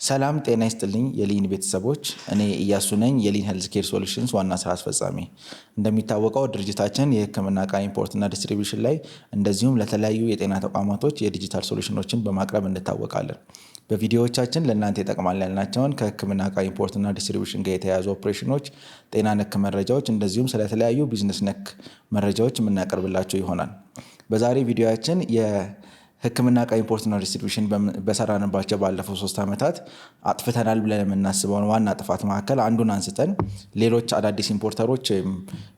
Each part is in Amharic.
ሰላም ጤና ይስጥልኝ የሊን ቤተሰቦች፣ እኔ እያሱ ነኝ፣ የሊን Healthcare Solutions ዋና ስራ አስፈጻሚ። እንደሚታወቀው ድርጅታችን የሕክምና እቃ import ና distribution ላይ እንደዚሁም ለተለያዩ የጤና ተቋማቶች የ digital solution ኦችን በማቅረብ እንታወቃለን። በቪዲዮዎቻችን ለእናንተ ይጠቅማል ያልናቸውን ከሕክምና እቃ import ና distribution ጋር የተያያዙ ኦፕሬሽኖች፣ ጤና ነክ መረጃዎች እንደዚሁም ስለተለያዩ ቢዝነስ ነክ መረጃዎች የምናቀርብላቸው ይሆናል። በዛሬ ቪዲዮያችን የህክምና እቃ import ና distribution በሰራንባቸው ባለፈው 3 ዓመታት አጥፍተናል ብለን የምናስበውን ዋና ጥፋት መካከል አንዱን አንስተን ሌሎች አዳዲስ importer ኦች ወይም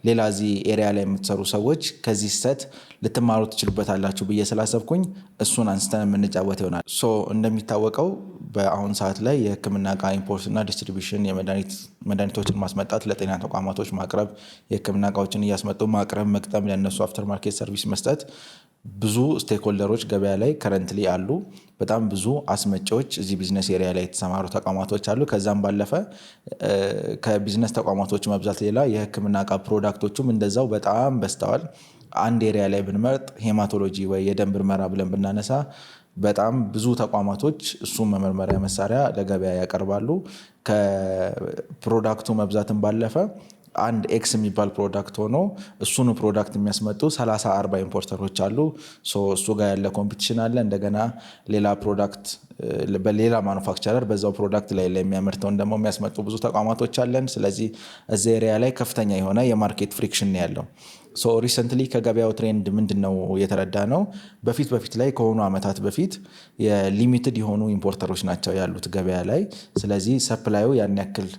ሌላ እዚህ area ላይ የምትሰሩ ሰዎች ከዚህ ስህተት ልትማሩ ትችሉበታላችሁ ብዬ ስላሰብኩኝ እሱን አንስተን የምንጫወት ይሆናል። So እንደሚታወቀው በአሁን ሰዓት ላይ የህክምና እቃ import እና distribution፣ መድኃኒቶችን ማስመጣት፣ ለጤና ተቋማቶች ማቅረብ፣ የህክምና እቃዎችን እያስመጡ ማቅረብ፣ መግጠም፣ ለእነሱ after market service መስጠት፣ ብዙ stakeholder ኦች ገበያ ላይ currently አሉ። በጣም ብዙ አስመጪዎች፣ እዚህ business area ላይ የተሰማሩ ተቋማቶች አሉ። ከዛም ባለፈ ከቢዝነስ ተቋማቶች መብዛት ሌላ የህክምና እቃ product ኦቹም እንደዛው በጣም በዝተዋል። አንድ area ላይ ብንመርጥ hematology ወይ የደም ምርመራ ብለን ብናነሳ በጣም ብዙ ተቋማቶች እሱን መመርመሪያ መሳሪያ ለገበያ ያቀርባሉ። ከ product ኡ መብዛትም ባለፈ አንድ X የሚባል product ሆኖ እሱኑ product የሚያስመጡ 30፣ 40 importer ኦች አሉ። እሱ ጋር ያለ competition አለ። እንደገና ሌላ product በሌላ manufacturer በዛው product ላይ የሚያመርተውን ደግሞ የሚያስመጡ ብዙ ተቋማቶች አለን። ስለዚህ እዚ area ላይ ከፍተኛ የሆነ የ market friction ነው ያለው። So recently ከገበያው trend ምንድን ነው የተረዳነው? በፊት በፊት ላይ ከሆኑ ዓመታት በፊት የ limited የሆኑ importer ኦች ናቸው ያሉት ገበያ ላይ። ስለዚህ supply ኡ ያን ያክል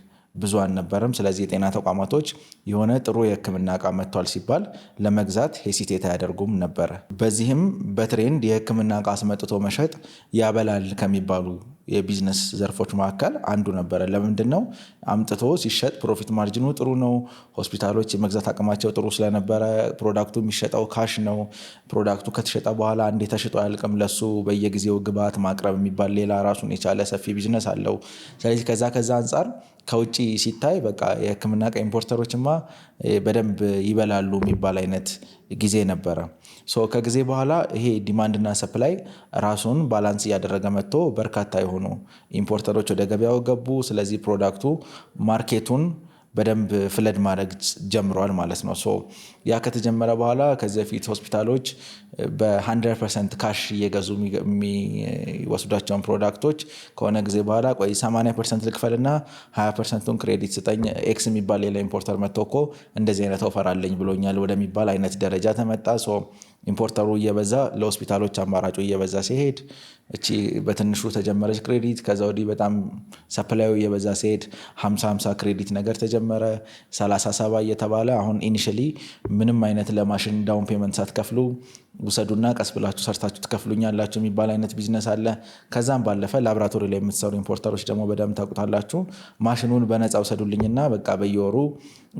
ብዙ አልነበረም። ስለዚህ የጤና ተቋማቶች የሆነ ጥሩ የሕክምና እቃ መጥቷል ሲባል ለመግዛት hesitate አያደርጉም ነበረ። በዚህም በ trend የሕክምና እቃ አስመጥቶ መሸጥ ያበላል ከሚባሉ የቢዝነስ ዘርፎች መካከል አንዱ ነበረ። ለምንድነው? አምጥቶ ሲሸጥ profit margin ኑ ጥሩ ነው። ሆስፒታሎች የመግዛት አቅማቸው ጥሩ ስለነበረ product ኡ የሚሸጠው cash ነው። Product ኡ ከተሸጠ በኋላ አንዴ ተሽጦ አያልቅም። ለሱ በየጊዜው ግብአት ማቅረብ የሚባል ሌላ ራሱን የቻለ ሰፊ ቢዝነስ አለው። ስለዚህ ከዛ አንፃር ከውጪ ሲታይ በቃ የህክምና እቃ importer ኦችማ በደንብ ይበላሉ የሚባል አይነት ጊዜ ነበረ። So ከጊዜ በኋላ ይሄ demand እና supply ራሱን balance እያደረገ መጥቶ በርካታ የሆኑ importer ኦች ወደ ገበያው ገቡ። ስለዚህ product ኡ market ኡን በደንብ flood ማድረግ ጀምሯል ማለት ነው። So ያ ከተጀመረ በኋላ ከዚህ በፊት ሆስፒታሎች በ100% cash እየገዙ የሚወስዷቸውን product ኦች ከሆነ ጊዜ በኋላ ቆይ 80% ልክፈልና 20% ኡን credit ስጠኝ፣ X የሚባል ሌላ importer መጥቶ እኮ እንደዚህ አይነት offer አለኝ ብሎኛል ወደሚባል አይነት ደረጃ ተመጣ። So importer ኡ እየበዛ ለሆስፒታሎች አማራጩ እየበዛ ሲሄድ እቺ በትንሹ ተጀመረች credit። ከዛ ወዲህ በጣም supply ኡ እየበዛ ሲሄድ 50-50 credit ነገር ተጀመረ። 30-70 እየተባለ አሁን initially ምንም አይነት ለማሽን down payment ሳትከፍሉ ውሰዱና ቀስ ብላችሁ ሰርታችሁ ትከፍሉኛላችሁ የሚባል አይነት ቢዝነስ አለ። ከዛም ባለፈ ላብራቶሪ ላይ የምትሰሩ importer ኦች ደግሞ በደንብ ታውቁታላችሁ። ማሽኑን በነፃ ውሰዱልኝና በቃ በየወሩ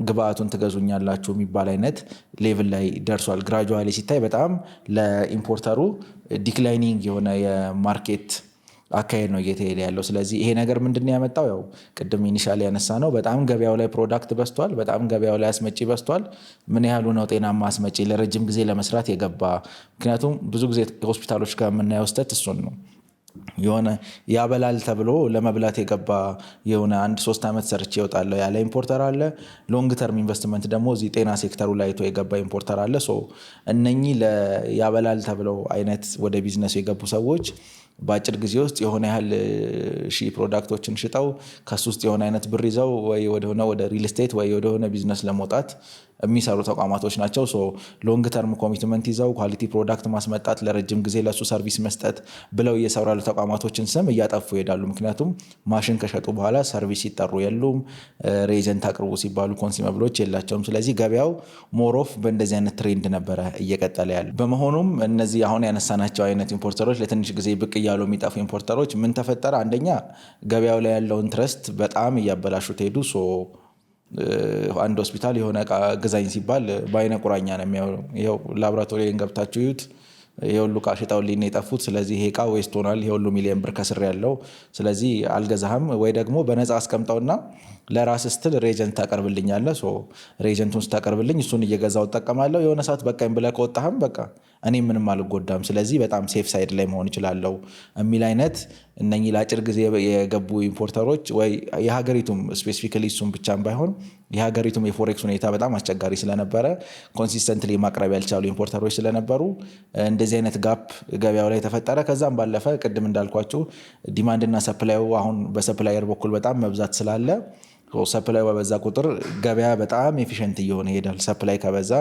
ግብአቱን ትገዙኛላችሁ የሚባል አይነት level ላይ ደርሷል። Gradually ሲታይ በጣም ለ importer ኡ declining የሆነ የ market አካሄድ ነው እየተሄደ ያለው። ስለዚህ ይሄ ነገር ምንድን ነው ያመጣው? ያው ቅድም initially ያነሳነው በጣም ገበያው ላይ product በዝቷል። በጣም ገበያው ላይ አስመጪ በዝቷል። ምን ያህሉ ነው ጤናማ አስመጪ ለረጅም ጊዜ ለመስራት የገባ? ምክንያቱም ብዙ ጊዜ ሆስፒታሎች ጋር የምናየው ስህተት እሱን ነው። የሆነ ያበላል ተብሎ ለመብላት የገባ፣ የሆነ አንድ 3 ዓመት ሰርቼ እወጣለሁ ያለ importer አለ። Long term investment ደግሞ እዚህ ጤና ሴክተሩ ላይ አይቶ የገባ importer አለ። So እነኚህ ያበላል ተብለው አይነት ወደ ቢዝነሱ የገቡ ሰዎች በአጭር ጊዜ ውስጥ የሆነ ያህል ሺህ product ኦችን ሽጠው ከሱ ውስጥ የሆነ አይነት ብር ይዘው ወይ ወደሆነ ወደ real estate ወይ ወደሆነ ቢዝነስ ለመውጣት የሚሰሩ ተቋማቶች ናቸው። So long term commitment ይዘው quality product ማስመጣት፣ ለረጅም ጊዜ ለሱ service መስጠት ብለው እየሰሩ ያሉ ተቋማቶችን ስም እያጠፉ ይሄዳሉ። ምክንያቱም ማሽን ከሸጡ በኋላ service ሲጠሩ የሉም፣ reagent አቅርቡ ሲባሉ consumable ኦች የላቸውም። ስለዚህ ገበያው more of በእንደዚህ አይነት trend ነበረ እየቀጠለ ያለ። በመሆኑም እነዚህ አሁን ያነሳናቸው አይነት importer ኦች፣ ለትንሽ ጊዜ ብቅ እያሉ የሚጠፉ importer ኦች ምን ተፈጠረ? አንደኛ ገበያው ላይ ያለውን trust በጣም እያበላሹት ሄዱ። So አንድ ሆስፒታል የሆነ እቃ ግዛኝ ሲባል በአይነ ቁራኛ ነው የሚያየው። ይኸው ላብራቶሪን ገብታችሁ እዩት። ይሄ ሁሉ እቃ ሽጠውልኝ ነው የጠፉት። ስለዚህ ይሄ እቃ waste ሆኗል። ይሄ ሁሉ ሚሊየን ብር ከስሬያለሁ። ስለዚህ አልገዛህም። ወይ ደግሞ በነፃ አስቀምጠውና ለራስህ ስትል reagent ታቀርብልኛለህ። So reagent ኡን ስታቀርብልኝ እሱን እየገዛው እጠቀማለሁ። የሆነ ሰዓት በቃኝ ብለህ ከወጣህም በቃ እኔ ምንም አልጎዳም፣ ስለዚህ በጣም safe side ላይ መሆን እችላለሁ የሚል አይነት እነኚህ ለአጭር ጊዜ የገቡ importer ኦች ወይ የሀገሪቱም specifically እሱም ብቻም ባይሆን የሀገሪቱም የ forex ሁኔታ በጣም አስቸጋሪ ስለነበረ consistently ማቅረብ ያልቻሉ importer ኦች ስለነበሩ እንደዚህ አይነት gap ገበያው ላይ ተፈጠረ። ከዛም ባለፈ ቅድም እንዳልኳችሁ demand እና supply ኡ አሁን በ supplier በኩል በጣም መብዛት ስላለ supply በበዛ ቁጥር ገበያ በጣም efficient እየሆነ ይሄዳል። Supply ከበዛ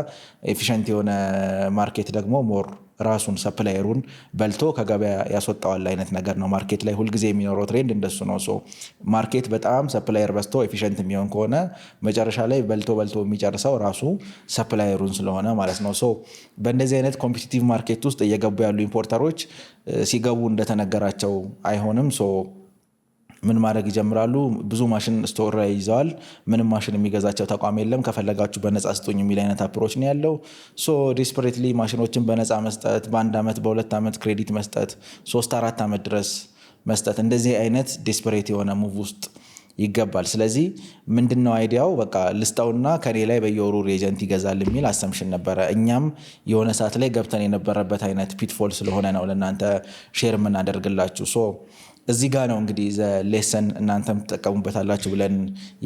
efficient የሆነ market ደግሞ more ራሱን supplier ኡን በልቶ ከገበያ ያስወጣዋል አይነት ነገር ነው። Market ላይ ሁልጊዜ የሚኖረው trend እንደሱ ነው። So market በጣም supplier በዝቶ efficient የሚሆን ከሆነ መጨረሻ ላይ በልቶ በልቶ የሚጨርሰው ራሱ supplier ኡን ስለሆነ ማለት ነው። So በእንደዚህ አይነት competitive market ውስጥ እየገቡ ያሉ importer ኦች ሲገቡ እንደተነገራቸው አይሆንም። So ምን ማድረግ ይጀምራሉ? ብዙ ማሽን store ላይ ይዘዋል። ምንም ማሽን የሚገዛቸው ተቋም የለም። ከፈለጋችሁ በነፃ ስጡኝ የሚል አይነት approach ነው ያለው። So desperately ማሽኖችን በነፃ መስጠት፣ በ1 ዓመት በ2 ዓመት credit መስጠት፣ 3-4 ዓመት ድረስ መስጠት፣ እንደዚህ አይነት desperate የሆነ move ውስጥ ይገባል። ስለዚህ ምንድነው idea ው? በቃ ልስጠውና ከኔ ላይ በየወሩ reagent ይገዛል የሚል assumption ነበረ። እኛም የሆነ ሰዓት ላይ ገብተን የነበረበት አይነት pitfall ስለሆነ ነው ለእናንተ share የምናደርግላችሁ። So እዚህ ጋር ነው እንግዲህ the lesson እናንተም ትጠቀሙበታላችሁ ብለን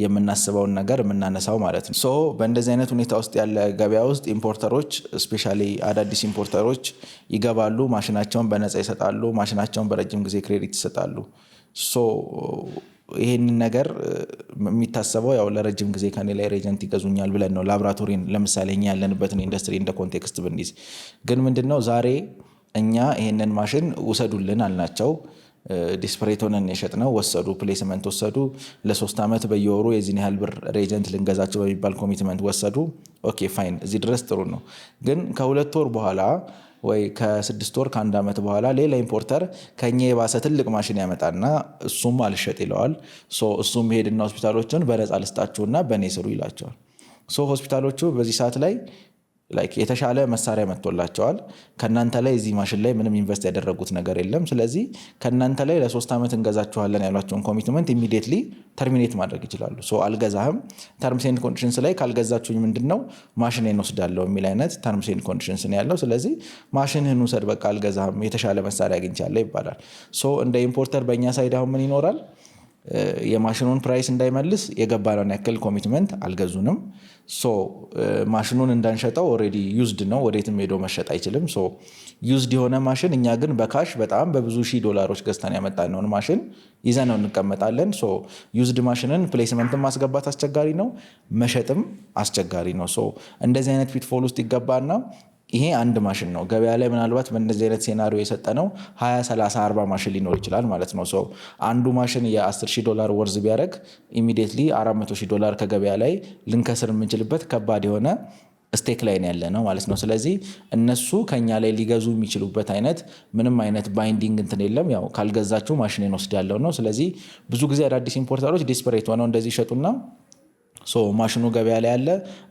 የምናስበውን ነገር የምናነሳው ማለት ነው። So በእንደዚህ አይነት ሁኔታ ውስጥ ያለ ገበያ ውስጥ importer ኦች፣ especially አዳዲስ importer ኦች ይገባሉ፣ ማሽናቸውን በነፃ ይሰጣሉ፣ ማሽናቸውን በረጅም ጊዜ credit ይሰጣሉ። So ይሄንን ነገር የሚታሰበው ያው ለረጅም ጊዜ ከኔ ላይ reagent ይገዙኛል ብለን ነው። ላብራቶሪን ለምሳሌ እኛ ያለንበትን ኢንዱስትሪ እንደ context ብንይዝ ግን ምንድነው፣ ዛሬ እኛ ይሄንን ማሽን ውሰዱልን አልናቸው። Desperate ሆነን የሸጥነው፣ ወሰዱ፣ placement ወሰዱ። ለ3 ዓመት በየወሩ የዚህን ያህል ብር reagent ልንገዛቸው በሚባል commitment ወሰዱ። Okay, fine፣ እዚህ ድረስ ጥሩ ነው። ግን ከ2 ወር በኋላ ወይ ከ6 ወር፣ ከአንድ ዓመት በኋላ ሌላ importer ከኛ የባሰ ትልቅ ማሽን ያመጣና እሱም አልሸጥ ይለዋል። So እሱም ሄድና ሆስፒታሎችን በነፃ ልስጣችሁና በእኔ ስሩ ይላቸዋል። So ሆስፒታሎቹ በዚህ ሰዓት ላይ like የተሻለ መሳሪያ መጥቶላቸዋል። ከእናንተ ላይ እዚህ ማሽን ላይ ምንም invest ያደረጉት ነገር የለም። ስለዚህ ከእናንተ ላይ ለ3 ዓመት እንገዛችኋለን ያሏቸውን commitment immediately terminate ማድረግ ይችላሉ። So አልገዛህም፣ terms and conditions ላይ ካልገዛችሁኝ ምንድን ነው ማሽኔን ወስዳለሁ የሚል አይነት terms and conditions ነው ያለው። ስለዚህ ማሽንህን ውሰድ፣ በቃ አልገዛህም፣ የተሻለ መሳሪያ አግኝቻለሁ ይባላል። So እንደ importer በእኛ side አሁን ምን ይኖራል? የማሽኑን price እንዳይመልስ የገባነውን ያክል commitment አልገዙንም። So ማሽኑን እንዳንሸጠው already used ነው፣ ወዴትም ሄዶ መሸጥ አይችልም። So used የሆነ ማሽን እኛ ግን በ cash በጣም በብዙ ሺህ ዶላሮች ገዝተን ያመጣነውን ማሽን ይዘነው እንቀመጣለን። So used ማሽንን placement ን ማስገባት አስቸጋሪ ነው፣ መሸጥም አስቸጋሪ ነው። So እንደዚህ አይነት pitfall ውስጥ ይገባና ይሄ አንድ ማሽን ነው። ገበያ ላይ ምናልባት በእንደዚህ አይነት scenario የሰጠነው 20፣ 30፣ 40 ማሽን ሊኖር ይችላል ማለት ነው። So አንዱ ማሽን የ10 ሺህ ዶላር worth ቢያደርግ immediately 400 ሺህ ዶላር ከገበያ ላይ ልንከስር የምንችልበት ከባድ የሆነ stake ላይ ነው ያለነው ማለት ነው። ስለዚህ እነሱ ከኛ ላይ ሊገዙ የሚችሉበት አይነት ምንም አይነት binding እንትን የለም። ያው ካልገዛችሁ ማሽኔን ወስዳለሁ ነው። ስለዚህ ብዙ ጊዜ አዳዲስ importer ኦች desperate ሆነው እንደዚህ ይሸጡና so ማሽኑ ገበያ ላይ ያለ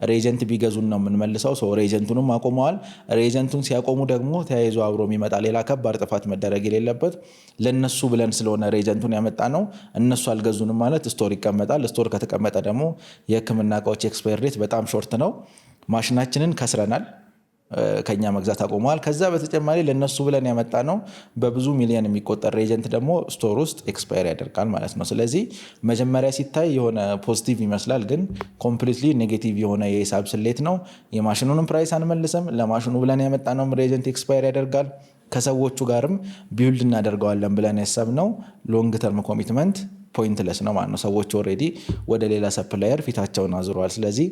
reagent ቢገዙን ነው የምንመልሰው። So reagent ኡንም አቆመዋል። Reagent ኡን ሲያቆሙ ደግሞ ተያይዞ አብሮ የሚመጣ ሌላ ከባድ ጥፋት መደረግ የሌለበት፣ ለነሱ ብለን ስለሆነ reagent ኡን ያመጣነው፣ እነሱ አልገዙንም ማለት store ይቀመጣል። Store ከተቀመጠ ደግሞ የሕክምና እቃዎች expire date በጣም short ነው። ማሽናችንን ከስረናል። ከኛ መግዛት አቆመዋል። ከዛ በተጨማሪ ለእነሱ ብለን ያመጣነው በብዙ ሚሊዮን የሚቆጠር reagent ደግሞ store ውስጥ expire ያደርጋል ማለት ነው። ስለዚህ መጀመሪያ ሲታይ የሆነ positive ይመስላል፣ ግን completely negative የሆነ የሂሳብ ስሌት ነው። የማሽኑንም price አንመልስም። ለማሽኑ ብለን ያመጣነውም reagent expire ያደርጋል። ከሰዎቹ ጋርም build እናደርገዋለን ብለን ያሰብነው long term commitment pointless ነው ማለት ነው። ሰዎቹ already ወደ ሌላ supplier ፊታቸውን አዙረዋል። ስለዚህ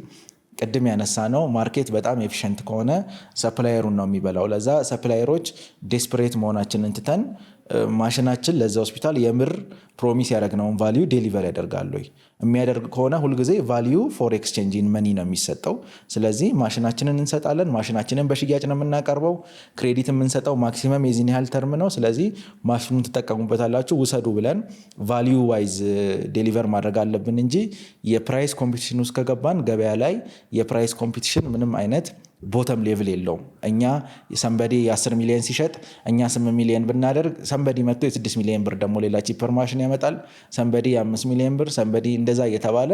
ቅድም ያነሳነው market በጣም efficient ከሆነ supplier ኡን ነው የሚበላው። ለዛ supplier ኦች desperate መሆናችንን ትተን ማሽናችን ለዛ ሆስፒታል የምር promise ያደረግነውን value deliver ያደርጋሉ ወይ? የሚያደርግ ከሆነ ሁልጊዜ value for exchange in money ነው የሚሰጠው። ስለዚህ ማሽናችንን እንሰጣለን። ማሽናችንን በሽያጭ ነው የምናቀርበው። Credit የምንሰጠው maximum የዚህን ያህል term ነው። ስለዚህ ማሽኑን ትጠቀሙበታላችሁ፣ ውሰዱ ብለን value wise deliver ማድረግ አለብን እንጂ የ price competition ውስጥ ከገባን ገበያ ላይ የ price competition ምንም አይነት bottom level የለውም። እኛ somebody የ10 ሚሊዮን ሲሸጥ እኛ 8 ሚሊዮን ብናደርግ somebody መጥቶ የ6 ሚሊዮን ብር ደግሞ ሌላ cheaper ማሽን ያመጣል። Somebody የ5 ሚሊዮን ብር፣ somebody እንደዛ እየተባለ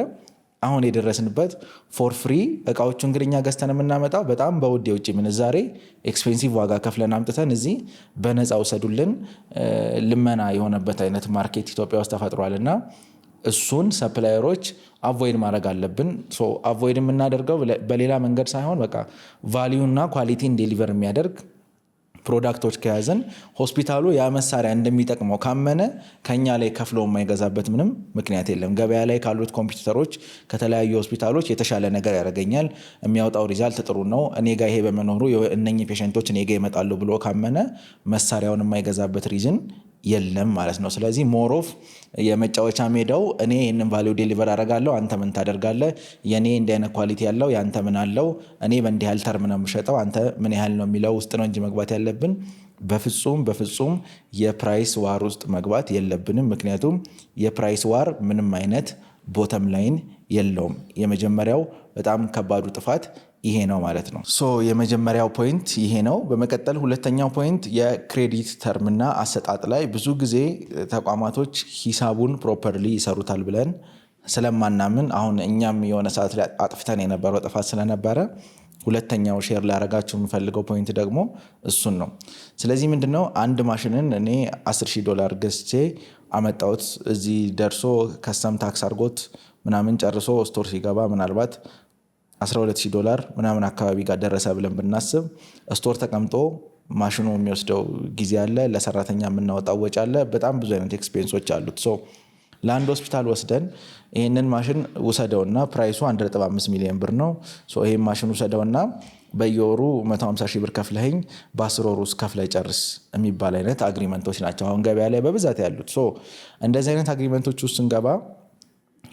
አሁን የደረስንበት for free እቃዎቹን እንግዲህ እኛ ገዝተን የምናመጣው በጣም በውድ የውጭ ምንዛሬ expensive ዋጋ ከፍለን አምጥተን እዚህ በነፃ ውሰዱልን ልመና የሆነበት አይነት market ኢትዮጵያ ውስጥ ተፈጥሯል። እና እሱን supplier ኦች avoid ማድረግ አለብን። Avoid የምናደርገው በሌላ መንገድ ሳይሆን በቃ value እና quality ን deliver የሚያደርግ product ኦች ከያዘን፣ ሆስፒታሉ ያ መሳሪያ እንደሚጠቅመው ካመነ ከኛ ላይ ከፍሎ የማይገዛበት ምንም ምክንያት የለም። ገበያ ላይ ካሉት competitor ኦች፣ ከተለያዩ ሆስፒታሎች የተሻለ ነገር ያደርገኛል፣ የሚያወጣው result ጥሩ ነው፣ እኔ ጋ ይሄ በመኖሩ እነኚህ patient ኦች እኔ ጋ ይመጣሉ ብሎ ካመነ መሳሪያውን የማይገዛበት reason የለም ማለት ነው። ስለዚህ more of የመጫወቻ ሜዳው እኔ ይህንን value deliver አደርጋለሁ፣ አንተ ምን ታደርጋለህ? የኔ እንዲህ አይነት quality ያለው የአንተ ምን አለው? እኔ በእንዲህ ያህል term ነው የምሸጠው፣ አንተ ምን ያህል ነው የሚለው ውስጥ ነው እንጂ መግባት ያለብን፣ በፍጹም በፍጹም የ price war ውስጥ መግባት የለብንም። ምክንያቱም የ price war ምንም አይነት bottom line የለውም። የመጀመሪያው በጣም ከባዱ ጥፋት ይሄ ነው ማለት ነው። So የመጀመሪያው point ይሄ ነው። በመቀጠል ሁለተኛው point የ credit term ና አሰጣጥ ላይ ብዙ ጊዜ ተቋማቶች ሂሳቡን properly ይሰሩታል ብለን ስለማናምን፣ አሁን እኛም የሆነ ሰዓት ላይ አጥፍተን የነበረው ጥፋት ስለነበረ ሁለተኛው share ላደርጋችሁ የምፈልገው point ደግሞ እሱን ነው። ስለዚህ ምንድነው፣ አንድ ማሽንን እኔ 10 ሺህ ዶላር ገዝቼ አመጣሁት። እዚህ ደርሶ custom tax አድርጎት ምናምን ጨርሶ store ሲገባ ምናልባት 12 ሺህ ዶላር ምናምን አካባቢ ጋር ደረሰ ብለን ብናስብ፣ store ተቀምጦ ማሽኑ የሚወስደው ጊዜ አለ፣ ለሰራተኛ የምናወጣው ወጪ አለ፣ በጣም ብዙ አይነት expense ኦች አሉት። So ለአንድ ሆስፒታል ወስደን ይህንን ማሽን ውሰደውና price ኡ 1.5 ሚሊዮን ብር ነው። ይህን ማሽን ውሰደውና በየወሩ 150 ሺህ ብር ከፍለኸኝ በ10 ወር ውስጥ ከፍለህ ጨርስ የሚባል አይነት agreement ኦች ናቸው አሁን ገበያ ላይ በብዛት ያሉት። እንደዚህ አይነት agreement ኦች ውስጥ ስንገባ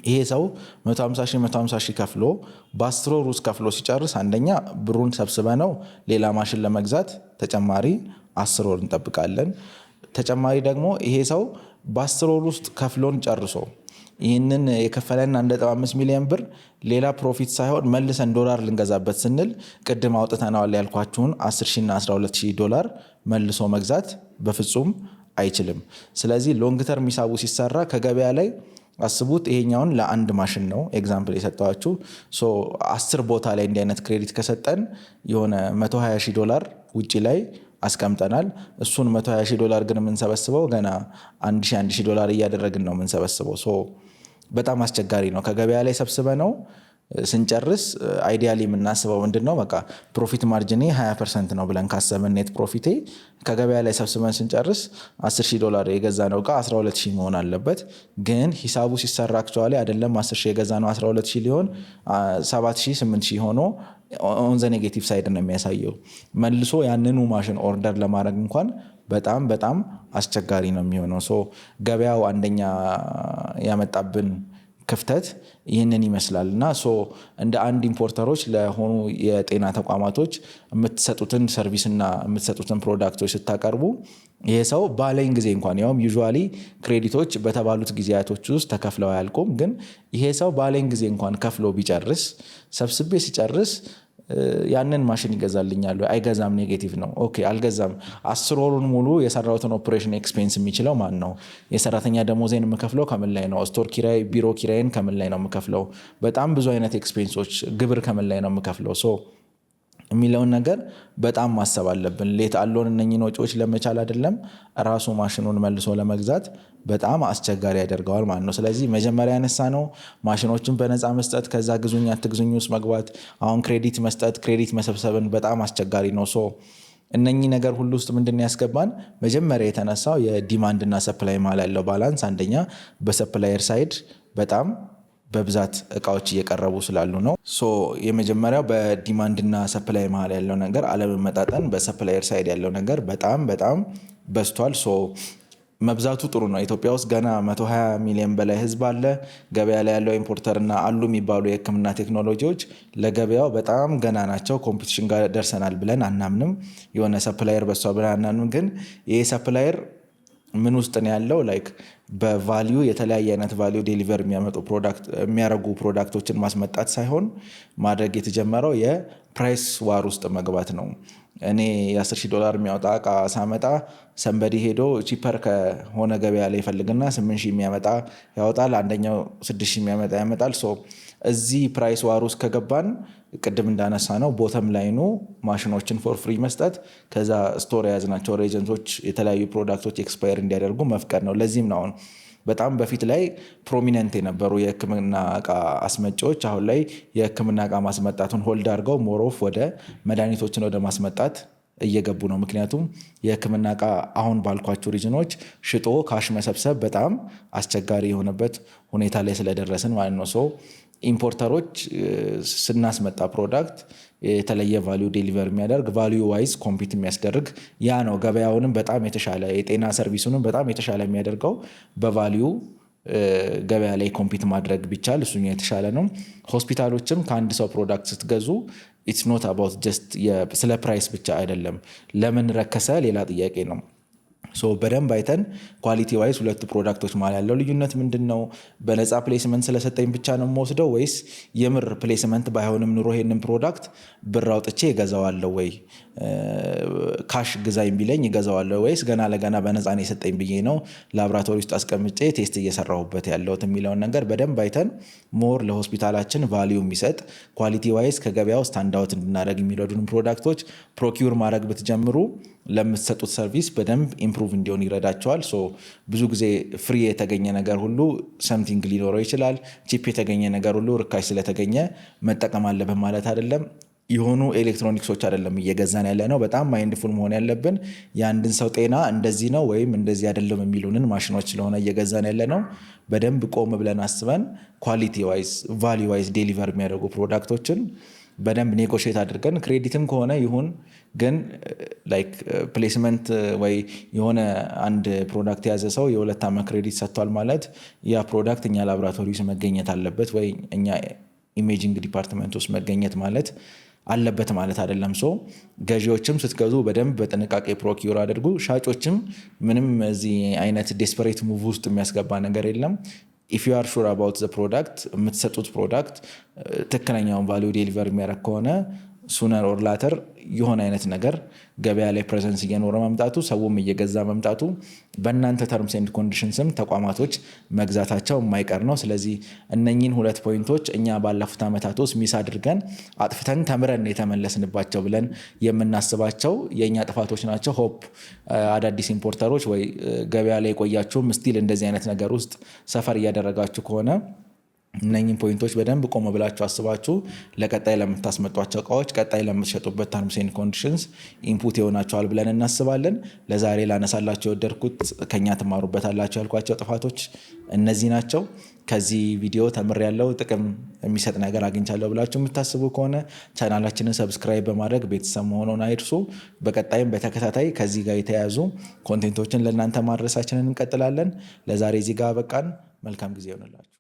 ይሄ ሰው 150 ሺህ 150 ሺህ ከፍሎ በ10 ወር ውስጥ ከፍሎ ሲጨርስ፣ አንደኛ ብሩን ሰብስበነው ሌላ ማሽን ለመግዛት ተጨማሪ 10 ወር እንጠብቃለን። ተጨማሪ ደግሞ ይሄ ሰው በ10 ወር ውስጥ ከፍሎን ጨርሶ ይህንን የከፈለን 1.5 ሚሊዮን ብር ሌላ profit ሳይሆን መልሰን ዶላር ልንገዛበት ስንል ቅድም አውጥተነዋል ያልኳችሁን 10 ሺህ እና 12 ሺህ ዶላር መልሶ መግዛት በፍጹም አይችልም። ስለዚህ long term ሂሳቡ ሲሰራ ከገበያ ላይ አስቡት፣ ይሄኛውን ለአንድ ማሽን ነው example የሰጠኋችሁ። 10 ቦታ ላይ እንዲህ አይነት credit ከሰጠን የሆነ 120 ሺህ ዶላር ውጭ ላይ አስቀምጠናል። እሱን 120 ሺህ ዶላር ግን የምንሰበስበው ገና 1 ሺህ 1 ሺህ ዶላር እያደረግን ነው የምንሰበስበው። So በጣም አስቸጋሪ ነው። ከገበያ ላይ ሰብስበነው ስንጨርስ ideally የምናስበው ምንድን ነው? በቃ profit margin ኤ 20% ነው ብለን ካሰብን፣ net profit ኤ ከገበያ ላይ ሰብስበን ስንጨርስ 10 ሺህ ዶላር የገዛነው እቃ 12 ሺህ መሆን አለበት። ግን ሂሳቡ ሲሰራ actually አይደለም 10 ሺህ የገዛነው 12 ሺህ ሊሆን፣ 7 ሺህ 8 ሺህ ሆኖ on the negative side ነው የሚያሳየው። መልሶ ያንኑ ማሽን order ለማድረግ እንኳን በጣም በጣም አስቸጋሪ ነው የሚሆነው። So ገበያው አንደኛ ያመጣብን ክፍተት ይህንን ይመስላል። እና so እንደ አንድ importer ኦች ለሆኑ የጤና ተቋማቶች የምትሰጡትን service እና የምትሰጡትን product ኦች ስታቀርቡ ይሄ ሰው ባለኝ ጊዜ እንኳን፣ ያውም usually credit ኦች በተባሉት ጊዜያቶች ውስጥ ተከፍለው አያልቁም። ግን ይሄ ሰው ባለኝ ጊዜ እንኳን ከፍሎ ቢጨርስ፣ ሰብስቤ ሲጨርስ ያንን ማሽን ይገዛልኛል ወይ? አይገዛም። Negative ነው። Okay፣ አልገዛም። 10 ወሩን ሙሉ የሰራሁትን operation expense የሚችለው ማን ነው? የሰራተኛ ደሞዜን የምከፍለው ከምን ላይ ነው? Store ኪራይ፣ ቢሮ ኪራይን ከምን ላይ ነው የምከፍለው? በጣም ብዙ አይነት expense ኦች፣ ግብር ከምን ላይ ነው የምከፍለው? So የሚለውን ነገር በጣም ማሰብ አለብን። Let alone እነኝን ወጪዎች ለመቻል አይደለም ራሱ ማሽኑን መልሶ ለመግዛት በጣም አስቸጋሪ ያደርገዋል ማለት ነው። ስለዚህ መጀመሪያ ያነሳነው ማሽኖችን በነፃ መስጠት፣ ከዛ ግዙኝ አትግዙኝ ውስጥ መግባት፣ አሁን credit መስጠት፣ credit መሰብሰብን በጣም አስቸጋሪ ነው። So እነኚህ ነገር ሁሉ ውስጥ ምንድን ያስገባን? መጀመሪያ የተነሳው የ demand እና supply መሀል ያለው balance፣ አንደኛ በ supplier side በጣም በብዛት እቃዎች እየቀረቡ ስላሉ ነው። So የመጀመሪያው በ demand እና supply መሀል ያለው ነገር አለመመጣጠን፣ በ supplier side ያለው ነገር በጣም በጣም በዝቷል። So መብዛቱ ጥሩ ነው። ኢትዮጵያ ውስጥ ገና 120 ሚሊዮን በላይ ህዝብ አለ። ገበያ ላይ ያለው importer እና አሉ የሚባሉ የህክምና ቴክኖሎጂዎች ለገበያው በጣም ገና ናቸው። Competition ጋር ደርሰናል ብለን አናምንም። የሆነ supplier በዝቷል ብለን አናምንም። ግን ይሄ supplier ምን ውስጥ ነው ያለው? Like በ value የተለያየ አይነት value deliver የሚያመጡ product የሚያደርጉ product ኦችን ማስመጣት ሳይሆን ማድረግ የተጀመረው የ price war ውስጥ መግባት ነው። እኔ የ10,000 ዶላር የሚያወጣ እቃ ሳመጣ somebody ሄዶ cheaper ከሆነ ገበያ ላይ ይፈልግና 8,000 የሚያመጣ ያወጣል። አንደኛው 6,000 የሚያመጣ ያመጣል። So እዚህ price war ውስጥ ከገባን ቅድም እንዳነሳነው bottom line ኑ ማሽኖችን for free መስጠት፣ ከዛ store የያዝናቸው reagent ኦች፣ የተለያዩ product ኦች expire እንዲያደርጉ መፍቀድ ነው። ለዚህም ነው አሁን በጣም በፊት ላይ prominent የነበሩ የሕክምና እቃ አስመጪዎች አሁን ላይ የሕክምና እቃ ማስመጣቱን hold አድርገው more of ወደ መድኃኒቶችን ወደ ማስመጣት እየገቡ ነው። ምክንያቱም የሕክምና እቃ አሁን ባልኳቸው reason ኦች ሽጦ cash መሰብሰብ በጣም አስቸጋሪ የሆነበት ሁኔታ ላይ ስለደረስን ማለት ነው። So importer ኦች ስናስመጣ product የተለየ value deliver የሚያደርግ፣ value wise compete የሚያስደርግ፣ ያ ነው ገበያውንም በጣም የተሻለ፣ የጤና service ኡንም በጣም የተሻለ የሚያደርገው። በ value ገበያ ላይ compete ማድረግ ቢቻል እሱኛው የተሻለ ነው። ሆስፒታሎችም ከአንድ ሰው product ስትገዙ it's not about just ስለ price ብቻ አይደለም። ለምን ረከሰ ሌላ ጥያቄ ነው። So በደንብ አይተን quality wise ሁለቱ product ኦች መሀል ያለው ልዩነት ምንድን ነው? በነፃ placement ስለሰጠኝ ብቻ ነው የምወስደው ወይስ የምር placement ባይሆንም ኑሮ ይሄንን product ብር አውጥቼ እገዛዋለሁ ወይ? Cash ግዛኝ ቢለኝ እገዛዋለሁ ወይስ ገና ለገና በነፃ ነው የሰጠኝ ብዬ ነው ላብራቶሪ ውስጥ አስቀምጬ test እየሰራሁበት ያለሁት የሚለውን ነገር በደንብ አይተን more ለሆስፒታላችን value የሚሰጥ፣ quality wise ከገበያው stand out እንድናደርግ የሚረዱን product ኦች procure ማድረግ ብትጀምሩ ለምትሰጡት service በደንብ improve እንዲሆን ይረዳቸዋል። So ብዙ ጊዜ free የተገኘ ነገር ሁሉ something ሊኖረው ይችላል። Cheap የተገኘ ነገር ሁሉ ርካሽ ስለተገኘ መጠቀም አለብን ማለት አይደለም። የሆኑ ኤሌክትሮኒክሶች አይደለም እየገዛን ያለነው። በጣም mindful መሆን ያለብን የአንድን ሰው ጤና እንደዚህ ነው ወይም እንደዚህ አይደለም የሚሉንን ማሽኖች ስለሆነ እየገዛን ያለነው። በደንብ ቆም ብለን አስበን quality wise፣ value wise deliver የሚያደርጉ product ኦችን በደንብ negotiate አድርገን፣ credit ም ከሆነ ይሁን፣ ግን like placement ወይ የሆነ አንድ product የያዘ ሰው የ2 ዓመት credit ሰጥቷል ማለት ያ product እኛ ላብራቶሪ ውስጥ መገኘት አለበት ወይ እኛ imaging department ውስጥ መገኘት ማለት አለበት ማለት አይደለም። So ገዢዎችም ስትገዙ በደንብ በጥንቃቄ procure አድርጉ። ሻጮችም ምንም እዚህ አይነት desperate move ውስጥ የሚያስገባ ነገር የለም። If you are sure about the product፣ የምትሰጡት product ትክክለኛውን value deliver የሚያደርግ ከሆነ sooner or later የሆነ አይነት ነገር ገበያ ላይ presence እየኖረ መምጣቱ፣ ሰውም እየገዛ መምጣቱ፣ በእናንተ terms and conditions ም ተቋማቶች መግዛታቸው የማይቀር ነው። ስለዚህ እነኚህን ሁለት point ኦች እኛ ባለፉት ዓመታት ውስጥ miss አድርገን፣ አጥፍተን፣ ተምረን የተመለስንባቸው ብለን የምናስባቸው የእኛ ጥፋቶች ናቸው። Hope አዳዲስ importer ኦች ወይ ገበያ ላይ የቆያችሁም still እንደዚህ አይነት ነገር ውስጥ suffer እያደረጋችሁ ከሆነ እነኝን point ኦች በደንብ ቆም ብላችሁ አስባችሁ ለቀጣይ ለምታስመጧቸው እቃዎች፣ ቀጣይ ለምትሸጡበት terms and conditions input ይሆናችኋል ብለን እናስባለን። ለዛሬ ላነሳላችሁ የወደድኩት፣ ከኛ ትማሩበታላችሁ ያልኳቸው ጥፋቶች እነዚህ ናቸው። ከዚህ ቪዲዮ ተምሬያለሁ፣ ጥቅም የሚሰጥ ነገር አግኝቻለሁ ብላችሁ የምታስቡ ከሆነ ቻናላችንን subscribe በማድረግ ቤተሰብ መሆኑን አይርሱ። በቀጣይም በተከታታይ ከዚህ ጋር የተያያዙ content ኦችን ለእናንተ ማድረሳችንን እንቀጥላለን። ለዛሬ እዚህ ጋር በቃን። መልካም ጊዜ ይሆንላችሁ።